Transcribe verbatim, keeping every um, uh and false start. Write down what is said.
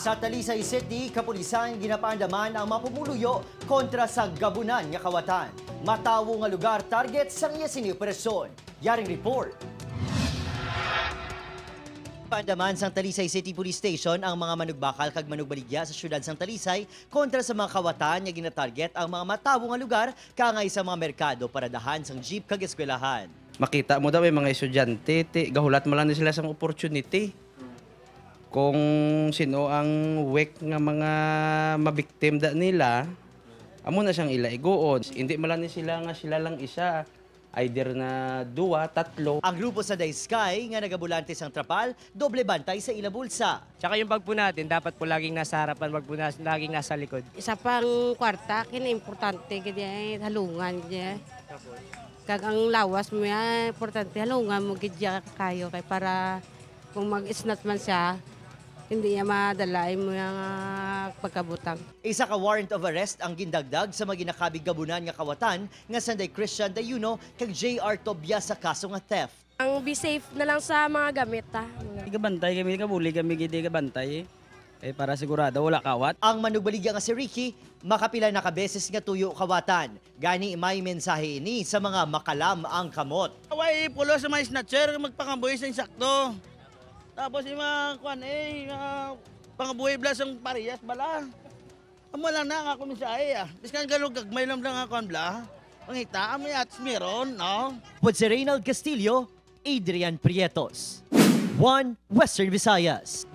Sa Talisay City, kapulisan ginapaandaman ang mga pumuluyo kontra sa gabunan nga kawatan. Matawo nga lugar target sang iya sini operasyon. Yaring report. Paandaman sang Talisay City Police Station ang mga manugbakal kag manugbaligya sa siyudad sang Talisay kontra sa mga kawatan nga ginatarget ang mga matawo nga lugar kaangay sa mga merkado, paradahan sang jeep kag eskwelahan. Makita mo daw may mga estudyante, ti, gahulat mo lang ni sila sang opportunity. Kung sino ang weak nga mga mabiktim da nila, amo na siyang ila iguon. Hindi man lang ni sila nga sila lang isa, either na duwa, tatlo. Ang grupo sa Day Sky nga nagabulante sang trapal, doble bantay sa ila bulsa. Tsaka yung bag po natin, dapat po laging nasa harapan, wag po nas-, laging nasa likod. Isa pang kwarta, kini importante gid, eh, halungan gid, eh. Kag ang lawas mo ya, importante halungan mo gid ya kayo kay para kung mag-snatch man siya, hindi niya madala imo nga pagkabutang. Isa ka warrant of arrest ang gindagdag sa mga ginakabig gabunan nga kawatan nga sanday Christian Dayuno kag J R Tobias sa kaso nga theft. Ang be safe na lang sa mga gamit, ha. Gabantay kami, kabuli kami gid gabantay, eh. Eh, para sigurado wala kawat. Ang manugbaligya nga si Ricky, makapila na ka beses nga tuyo kawatan. Gani may mensahe ini sa mga makalam ang kamot. Way pulos sa mga snatcher, magpangabuhi sa insakto. Tapos yung mga kwan, eh, mga pangabuhi bala sang parehas bala. Amo lang na nga akong mensahe, ah. Biskan galog gagmay lang bala nga kwan bala. Pangita, amo ya, atis meron, no? Pod si Reynald Castillo, Adrian Prietos. One Western Visayas.